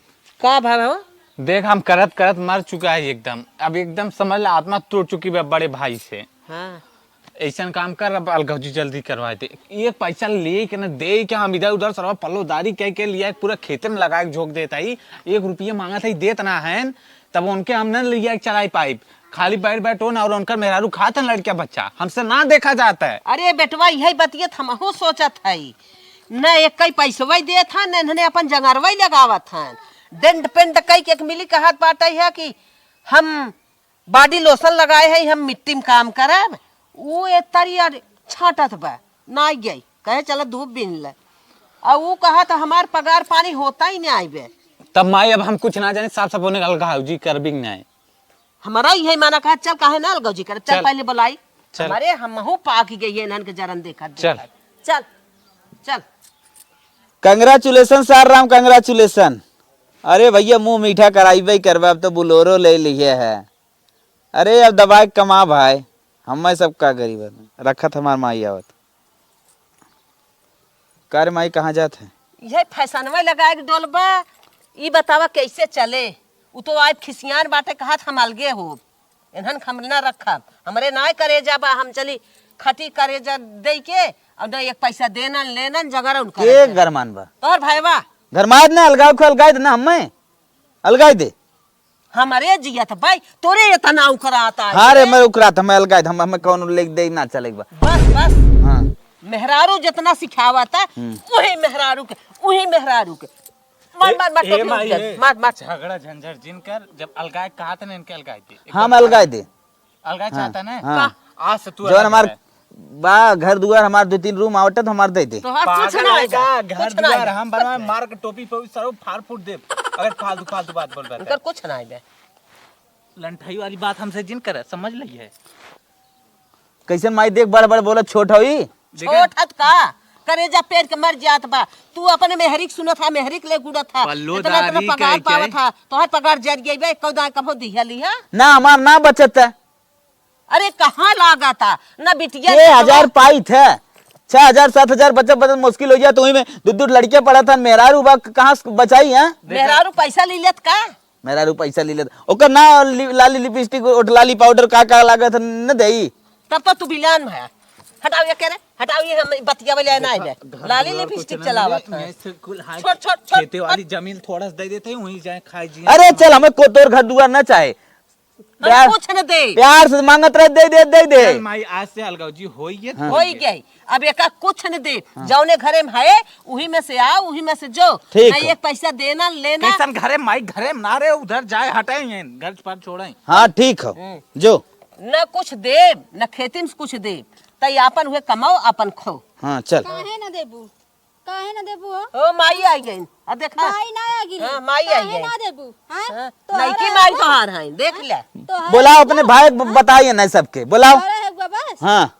का भाग हो? देख, हम करत करत मर चुका है एकदम। अब एकदम समझ ले, आत्मा टूट चुकी बा बड़े भाई से। हाँ। ऐसन काम कर, अब अलगौजी जल्दी करवा दे। एक पैसा ले के न दे के हम इधर उधर सरवा पल्लोदारी कह के लिया, पूरा खेते में लगा के झोंक देता ही। एक रुपया मांगत है, देत ना है, तब उनके हम न लिया के चलाई पाइब। खाली बैठ बैठ ना, और उनकर मेहरारू खात हैं लड़किया बच्चा, हमसे ना देखा जाता है। अरे बेटवा, यही बतियत हमहू सोचत है, न एक कई पैसवा देत हैं, न इन्हने अपन जंगरवा लगावत हैं। डेंड पेंड कई के एक मिली कहत बाटे है कि हम बॉडी लोशन लगाए है, हम मिट्टी में काम करब। ऊ ए तरी अर छाटत बा, ना गई, कहे चला धूप बीन ले। आ ऊ कहत हमार पगार पानी होता ही नहीं आइबे। तब माई अब हम कुछ ना जाने, साफ साफ होने अलगाव जी करबी नहीं। हमारा यही माना कहा, चल काहे ना अलगाव जी कर, चल चल। पहले बुलाई। चल। हमारे हमहू पाक गई है इन्हन के जरन देखत चल। देखत। चल, चल। Congratulation सार राम, congratulation। अरे भैया, मुंह मीठा कराइबे करबे, अब तो बोलेरो ले लिए है। अरे अब दबाए के कमा भाई, हमें सब का गरीब है, रखत हमार माई आवत। का रे माई, कहाँ जात है? यह फैसनवा लगाए के डोलबा, ई बतावा कैसे चले? उ तो आज खिसियान बाटे, कहत हम अलगे हो, इन्हन हम ना रखब, हमरे नाय करेजा बा, हम चली खटी करेजा दे के, और ना एक पैसा देनन लेनन जगरन के करे। गरमान बा? तोहर भाईवा। गरमात ना, अलगाव के अलगाई दे ना, हमें अलगाई दे। हमरे जियत भाई, तोरे इतना उकराता है। हाँ रे, मैं उकरात, मैं अलगाई दे, हम, हमें कौन ले दे ना चले बा। बस, बस। हाँ। मेहरारू जितना सिखावता, हम्म। वही मेहरारू के, वही मेहरारू के। मार, ए, मार, मार, ए, टोपी माई, उठ गया। ए, मार, मार। झगड़ा झंझट जिन कर, जब अलगाए कहा था ना इनके अलगाए दे। हाँ, एकदम मैं अलगाए दे। अलगाए हाँ, चाहता ना? हाँ। आज से तू जौन अलग हमार है। बा, घर दुआर हमार दो तीन रूम आवटे तो हमार दे दे। तोहार कुछ पागल ना है आइबे, का? घर कुछ ना दुआर आइबे, हम बनवाए, कुछ ना। मार के टोपी पे सरो फाड़ फूट देब। अगर फालतू, फालतू बात बोल रहा उनकर है। कुछ ना आइबे। लंठाई वाली बात हमसे जिन करे, समझ लई है। कैसन माई देख, बड़ बड़ बोलत, छोट हई। देखा? छोट हत का? करेजा पेट के मर जात बा। तू अपने मेहरी के सुनत हा, मेहरी के ले गुड़त हा। पल्लो इतना, इतना दारी पगार कह के। पावत हा, तोहर पगार जर गई बे, कौदा कभो दिहली हा? ना, हमार ना बचत है। अरे, कहाँ लागत हा? ना बिटिया छह हजार ना पाई थे, छह हजार, सात हजार बचत, बचत मुश्किल हो गया, तो वही में दो, दो लड़के पढ़त हन, मेहरारू बा, कहाँ से बचाई है? मेहरारू पैसा ली लेत का? मेहरारू पैसा ली लेत, ओकर ना लि-, लाली लिपस्टिक, ओठ लाली पाउडर का, का लागत है, न देई। तब तो तू बिलान भया। हटाओ ये, कह रहे, हटाओ ये, हम बतिया वाले ना आइबे। घर लाली दुआर लिपस्टिक कुछ ना चलावत मिले, है। यहीं से कुल हाथ छोड़, छोड़, छोड़, खेते वाली छोड़। जमीन थोड़ा सा दे देते हैं, वहीं जाए खाए जिए। अरे चल, हमें को तोर घर दुआर ना चाहे। हम प्यार, कुछ न दे। प्यार से मांगत रहे, दे दे, दे दे। चल माई, आज से अलगाव जी होई गए, हाँ। होई गए। अब एका कुछ न दे। हाँ। जौने घरे में है, उही में से आ, उही में से जो। ठीक नहीं, है। एक पैसा देना, लेना। कैसन घरे माई, घरे में ना रहे, उधर जाए, हटाए, घर पर छोड़े। हाँ, ठीक हो। हम्म। जो। न कुछ देब, न खेती में से कुछ देब। तई आपन हुए कमाओ, आपन खो। हाँ, चल। काहे न देबू? काहे ना देबू हो? ओ, माई आई गई। अब देखा। माई ना आई गई। हाँ, माई आई काहे गई। ना देबू? हाँ? हाँ, तोहरा नइकी माई हो? तोहार है, देख ले। तोहरा बोलाओ हो? अपने भाई को, बताइए ना सबके, बोलाओ। तोहरा है हुआ बस? हाँ।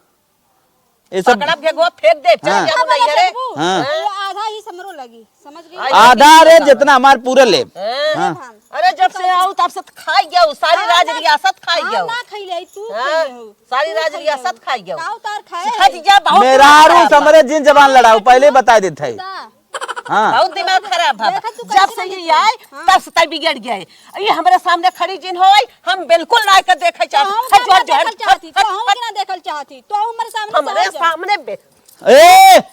ये सब पकड़ा फेंकवा फेंक दे, चल हाँ। जाओ आधा नहीं, अरे। फेंकबू? हाँ। ये आधा ही समरो लगी, समझ गई? आई आधा रे, जितना हमार पूरा लेब। हाँ। हाँ। अरे, जब से आऊ, तब से खाई गयो, सारी हाँ, राज ना, रियासत खाई हाँ, गयो। ना खइले, तू हाँ, खइले हो। सारी तू राज खइले रियासत हो। खाई गयो। का उतार खाए? हट जा, बहुत मेहरारू दिमाग खराब बा। समरे जिन जबान लड़ाऊ, पहले बता देत है। खुदा। हाँ। बहुत दिमाग खराब बा। देखा तू जब कैसे से ना ये देखा। आए, हाँ। तब से तय बिगड़ गया है। ये हमरे सामने खड़ी जिन होई, हम बिल्कुल ना के देखे चाहत। तो हम हट, ना हट, हट, देखल चाहती, हट, तो हम हट। ना देखल चाहती, तो हमरे सामने हमरे तो आ जा। सामने बे- ए!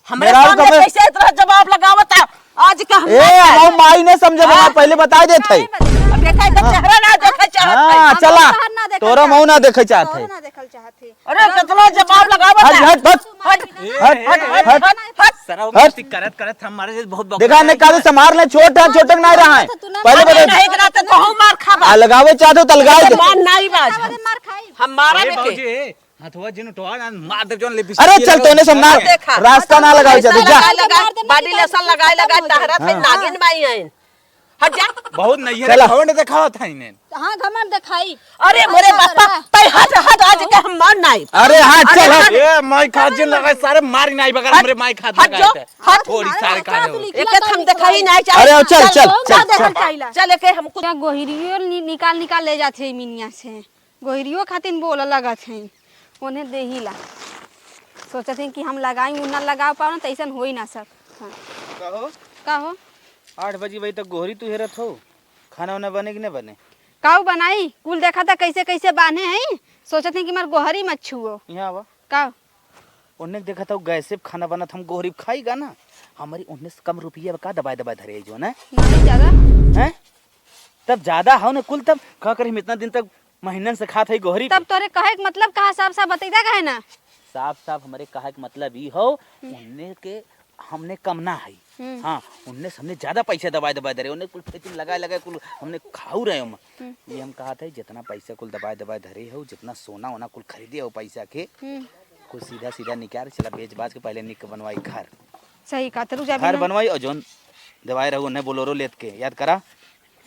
हमरे मेहरारू सामने कमे- कैसे इतना जवाब लगावत है? आज का हम ए, ना हम माई नहीं समझे, हाँ। पहले बताई देत है। अब देखा, इधर हाँ। चेहरा ना देखे चाहत है। हाँ, हम चला। तोहर ना देखल तोरा चाहत मुँह ना है। देखे चाहत तोहर है। ना देखल चाहत है। अरे, कितना जवाब लगावत हट, है। हट, हट। हट, हट, हट, हट, हट, हट, हट। सर, वो हट। मस्ती करत, करत हमारे से बहुत बक- देखा, ने काहे से मार ले, छोट है, छोटक ना रहा है। तो तू ना पहले मार बता। नहीं करा तो कहूँ मार खाबा। आ, लगावे चाहते हो तो लगाओ दे। मार नहीं बाज। अरे मार खाई। हम मारा अरे भी के। बाबूजी, हथवा जिन उठवा ना, मार दे जोन लिपस्टिक अरे चल, तोने से मार। देखा। रास्ता ना लगावे चाहते, जा। लगा, लगा, मार दे, body lotion लगा, लगा, खत्म हो जाए। तहरा से हाँ। नागिन माई है। हट जा। बहुत नहीं है, चला। घमंड देखावत है इन्हें। हाँ, घमंड देखाई। अरे, हाँ, मोरे हाँ, बापा, हाँ। तै हट, हट, आज के हम मार नाई। अरे, हट, अरे, चल, हट। हट। ए, माई खात जिन लगाए, सारे मार ही नाई बगैर हट, हमरे माई खात हट लगाए जो, थे। हट। थोड़ी मारे सारे माथा काले तू हो। लिखला एक हम तारी देखाई खवाई। नाई चाहे। अरे, चल, चल, चल, चल, चल, चल। चल, एके हम कुछ चल, गोहिरियो नि-, निकाल, निकाल ले जात है मिनिया से। गोहिरियो खातिन बोल लगत है। उन्हें देही ला। सोचत हैं कि हम लगाई, उ ना लगा पाओ ना, तैसन होई ना सब। हाँ। का हो? का हो? आठ बजे बजे तक गोहरी तू हेरत हो, खाना वाना बने कि नहीं बने? काऊ बनाई? कुल देखा था कैसे कैसे बांधे हैं, सोचत हैं कि हमार गोहरी मत छुओ। यहाँ आवा। का? उन्हें देखा था गैसे खाना बनत, हम गोहरी खाई गा ना, हमारी उन्हें से कम रुपया का दबाए दबाए धरे जो ना। नहीं ज्यादा। हैं? तब ज्यादा हो ना कुल, तब का करी हम इतना दिन तक महीनन से खात है गोहरी तब पे। तोरे कहे के मतलब कहा, साफ साफ बतैता काहे ना? साफ साफ हमरे कहे के मतलब ई हो, हम्म। उन्ने के हमने कम ना है। हम्म। हाँ, उन्ने से हमने ज्यादा पैसा दबाए दबाए दे रहे, उन्ने कुल खेती में लगाए लगाए कुल हमने खाऊ रहे हम। हम्म। ये हम कहा था जितना पैसा कुल दबाए दबाए धरे हो, जितना सोना वोना कुल खरीदे हो पैसा के, हम्म। कुल सीधा सीधा निकाल चला बेच बाच के पहले निक बनवाई घर। सही कहा, तेरू जा घर बिना बनवाई और जौन दबाए रहो उन्हें बोलोरो लेत के, याद करा?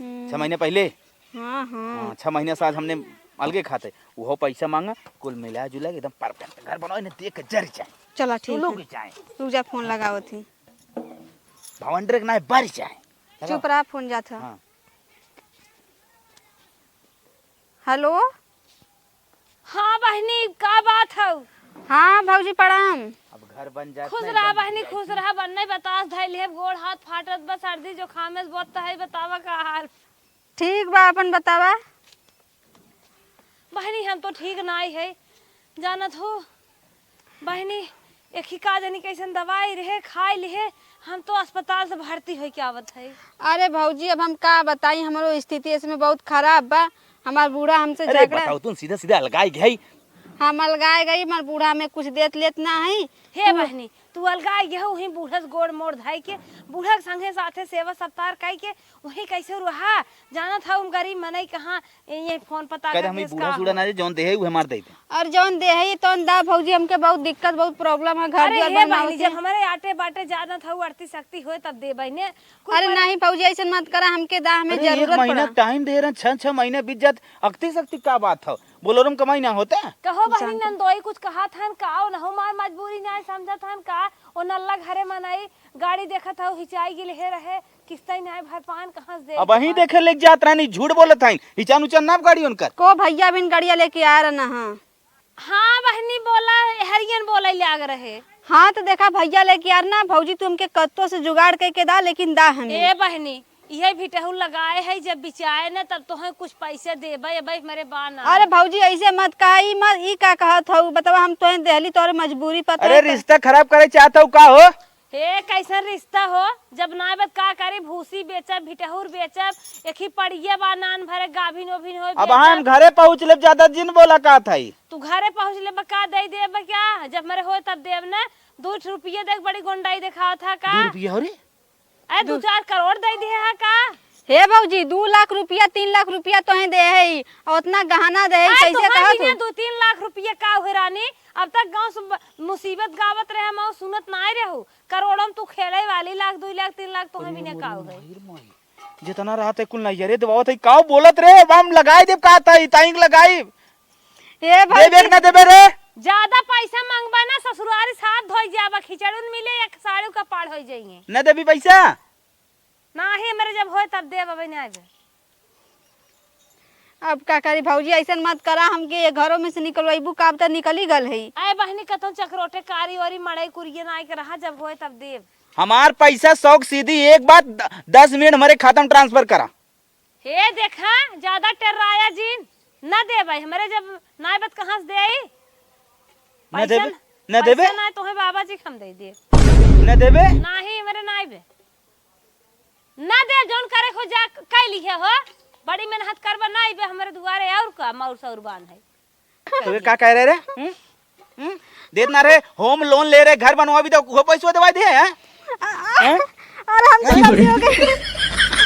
हम्म। छह महीने पहले हाँ, हाँ। हाँ, छह महीने से आज हमने अलगे खाते, वो पैसा मांगा, कुल मिला जुला के एकदम perfect घर बनाओ, इन्हें देख के जर जाए। चला, ठीक चलो है। के जाए। रुक जा, फोन लगावत ही। भवंडर के ना बर जाए। लगा। चुप रहा, फोन जात है। हाँ। हेलो। हाँ बहिनी, का बात हौ? हाँ भौजी, प्रणाम। अब घर बन जात खुश ना, रहा एकदम बहिनी, V I P। खुश रहा। बन्ने बतास धैल है, गोड़ हाथ फाटत बा, सर्दी जुकाम से बहुत है, बतावा का हाल? ठीक बा, अपन बतावा। बहिनी, हम तो ठीक नाई है, जानत हो बहिनी, एक ही का जानी कैसन दवाई रहे, खाए लिहे, हम तो अस्पताल से भर्ती होई के आवत है। अरे भौजी, अब हम का बताई, हमरो स्थिति इसमें बहुत खराब बा। हमार बूढ़ा हमसे अरे झगड़ा बताओ, तुम सीधा सीधा अलगाई गई। हम अलगाए गई, हमार बूढ़ा में कुछ देत लेत ना है। हे तू बहिनी, तू अलगाए गए हो, वहीं बूढ़ा से गोड़ मोड़ धाई के, बूढ़ा के संगे साथे सेवा सत्कार कई के, वहीं कैसे रहा? जानत हौ हम गरीब मनई कहाँ, ये, ये फोन पता कह दे, करके हम ई इसका बूढ़ा सूढ़ा हो। ना जे जौन देहे, उहे मार देते। और जौन देहे, तौन दा भौजी, हमके बहुत दिक्कत, बहुत problem है, घर अरे दुआर हे बनवावे बहिनी, के। जब हमारे आटे बाटे जानत हौ, अर्थी शक्ति होए, तब दे बहिने। कुछ अरे पर- नहीं भौजी, ऐसन मत करा, हमके दा, हमें अरे, एक जरूरत महीना पड़ा। Time दे रहे, छह, छह महीने बीत जात, अकती सकती का बात हौ? बोलोरो में कमाई ना होता? कहो बहिनी, जानते। नंदोई कुछ कहा थन का, ओ नहु मार मजबूरी ना समझत हन का, ओ नल्ला घरे मनई गाड़ी देखत हौ, हिचाई गिल हे रहे, किस्तई नाय भर पान, कहाँ से दे अब वहीं पान? देखे लेके जात रहनी, झूठ बोलत हईन। हिचान उचान ना गाड़ी उनकर। को भैया बिन गाड़िया लेके आ रहना हाँ। हाँ बहिनी बोला, हरियन बोले लाग रहे। हाँ तो देखा भैया लेके आ रहना, भौजी तुमके कत्तो से जुगाड़ कइके दा, लेकिन दा हमें। ए बहिनी, इहे भिटहु लगाए है, जब बिचाए न तब तोहे कुछ पैसे देबे, अबे हमरे बा ना। अरे भौजी ऐसे मत कहा, ई मत, ई का कहत हऊ, बतावा हम तोहे देहली तोहरे मजबूरी पता अरे है का? रिश्ता खराब करे चाहत हऊ का हो? हे, कैसन रिश्ता हो? जब ना बत का करी, भूसी बेचब, भिटहुर बेचब, एक ही पड़िए बा, नान भरे गाभिन ओभिन होई अब बेचब। हम घरे पहुँच लेब, ज्यादा जिन बोला का थाई। तू घरे पहुँच लेब का, दे देब क्या? जब मरे होए तब देब ना। दो रुपये देख, बड़ी गोंडाई देखावत है का? दो रुपये हो रे? अरे, दो दो चार करोड़ दे दिए है का? हे भौजी, दू लाख रुपया, तीन लाख रुपया तोहे देहे ही, और उतना गहना देहे ही, अरे कैसे तोहे कहत बिना हो? दू तीन लाख रुपया का होए रानी? अब तक गाँव से ब-, मुसीबत गावत रहे, हम सुनत नाहीं रहू। करोड़ों में तू खेले वाली, लाख, दू लाख, तीन लाख तोहे अरे बिना मोरी का होए? माई रे माई। जितना रहत है कुल नैहरे देवावत है, काउ बोलत रे, अब हम लगाई देब का ताई, ताई के लगाई। हे देबे भौजी, कि ना देबे रे? ज्यादा पैसा मांगबा ना, ससुरारी साथ धोई जाबा, खिचड़ी न मिले या साड़ी का पाड़ होई जाइए। न देबी पैसा? नाही, हमरे जब होए तब देब, अबे नाही देब। अब का करी भौजी, ऐसन मत करा, हमके ये घरों में से निकलवाइबू का, अब त निकली गल है। अरे बहिनी, कतौ चकरोटे कारी ओरी मड़ई कुरिये नाई के रहा, जब होए तब देब। हमार पैसा शौक सीधी, एक बात द-, दस मिनट हमरे खाता में transfer करा। हे देखा, ज्यादा टेर्राया जिन, न देबे, हमरे जब नाई बत कहाँ से देई? न पैसा देबे? न, न देबे? पैसा ना तोहे बाबा जी के हम दे दे। न देबे? नाही, हमरे नाई बे। न दे, जौन करे खो जा, क-, कइ लिहे हो। बड़ी मेहनत करबा, नाई बे, हमरे दुआरे और का, मौर सौर बान है। तोहे का कह रहे रे? हम्म? हम्म? देत ना रे, home loan ले रहे, घर बनवाबी तो वो पैसवा देवाई दे, हैं? हैं? अरे हम तो गलती हो गई।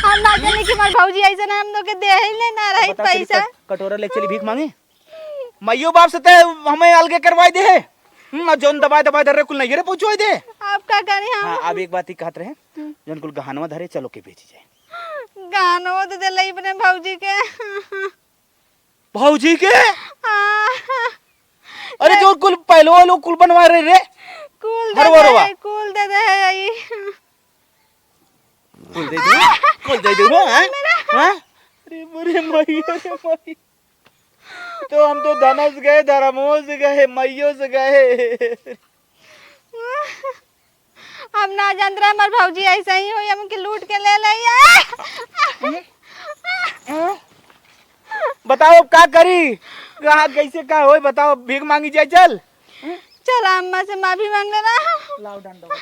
हम ना जाने कि हमार भौजी ऐसे ना हम लोग के दे ही ले ना रही बता, तेरी पैसा। कट-, कटोरा लेके चली भीख मांगे? माइयो बाप से ते हमें अलगे करवाई दे है। हम्म, और जौन दबाए दबाए धर रहे कुल नैहरे पहुंचवाई दे। आप का करी हम? हाँ, अब एक बात ही कहत रहे, हम्म। जौन कुल गहनवा धरे, चलो के बेची जाए। गहनवा तो दिलाई अपने भौजी के। भौजी के? हाँ। अरे, जो कुल पहलवा लोग कुल बनवा रहे रे। कुल दे हरवा दे रवा। है, कुल दे दे है यही। कुल दे दे, कुल दे दे, हाँ? मेरा। हाँ? अरे, अरे, माई, अरे, माई। तो हम तो धनस गए, धर्मोस गए, मइयोस गए। हम ना जानत रहे, हमार भौजी ऐसे ही होई, हमके लूट के ले ले। बताओ, अब का करी? कहाँ, कैसे का होई? बताओ, भीख मांगी जाए, चल। चला, अम्मा से माफी मांग लेना। लाओ, डंडा दे।